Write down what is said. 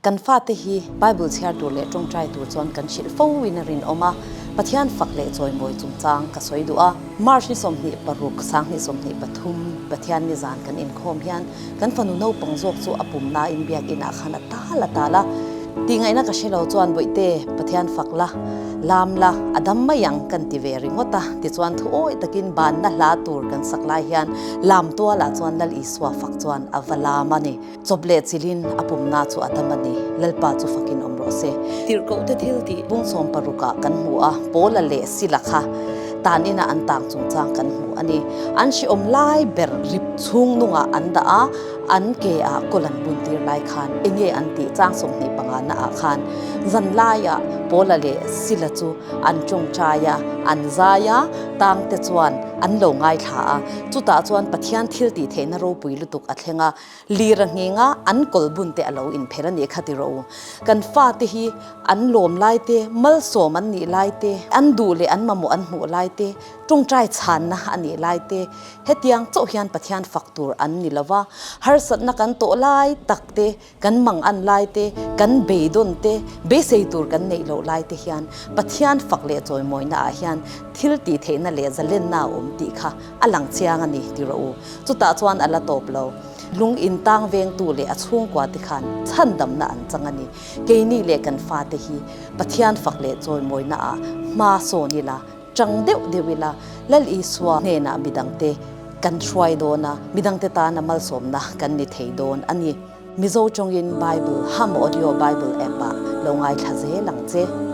Kan fate hi Bible chhiar tur leh tawngtai tur chuan kan hrilh fo in a rinawm a, Pathian fak leh chawimawi chungchang ka sawi duh a. March ni 26, 2023, Pathian ni zan kan inkhawm hian kan fanu naupang zawk chu a pum nain biakinn ah khan a tal a tal a. Tihngaihna ka hre lo chuan Bawihte, Pathian fak la, lam la, a dam mai ang kan ti ve ringawt a. Tichuan thu awih takin banna hla tur kan sak lai hian lam tualah chuan Lal Isua fak chuan a va lam a ni. Chawp leh chilhin a pumna chu a dam a ni. Lalpa chu fakin awm rawh se. Tirhkohte thil tih bung 16 ah kan hmu a, Paula leh Sila kha tan ina an tang chungchang kan hmu a ni. An hrehawm lai ber rip chhung nungah an dah a, an ke ah kawl an bun tir lai khan enge an tih chang 25 na ah khan zan laiah Paula leh Sila chu an tawngtai a, an zai a, tang te chuan an lo ngaithla a. Chutah chuan Pathian thil tih theihna ropui lutuk a thleng a. Lir a nghing a, an kawl bun te a lo inpher a nih kha ti rawh u. Kan fate hi an lawm lai te, malsawm an nih lai te, an duh leh an mamawh an hmuh lai te, tawngtai chhanna a nih lai te, hetiang chauh hian Pathian fak tur an ni lo va. Harsatna kan tawh lai tak te, kan mang an lai te, kan beidawn te, beisei tur kan neih loh lai te hian Pathian fak leh chawimawina ah hian thil tih theihna leh zalenna a awm tih kha a lang chiang a ni ti rawh u. Chutah chuan a la tawp lo. Lung intang vengtu leh a chhungkua te khan chhandamna an chang a ni. Keini leh kan fate hi Pathian fak leh chawimawina ah hma sawn ila, chang deuh deuh ila, Lal Isua hnenah midangte kan hruai dawn a, midangte tana malsawmna kan ni thei dawn a ni. Mizo tawngin Bible Hum Audio Bible App ah lo ngaithla zel ang che.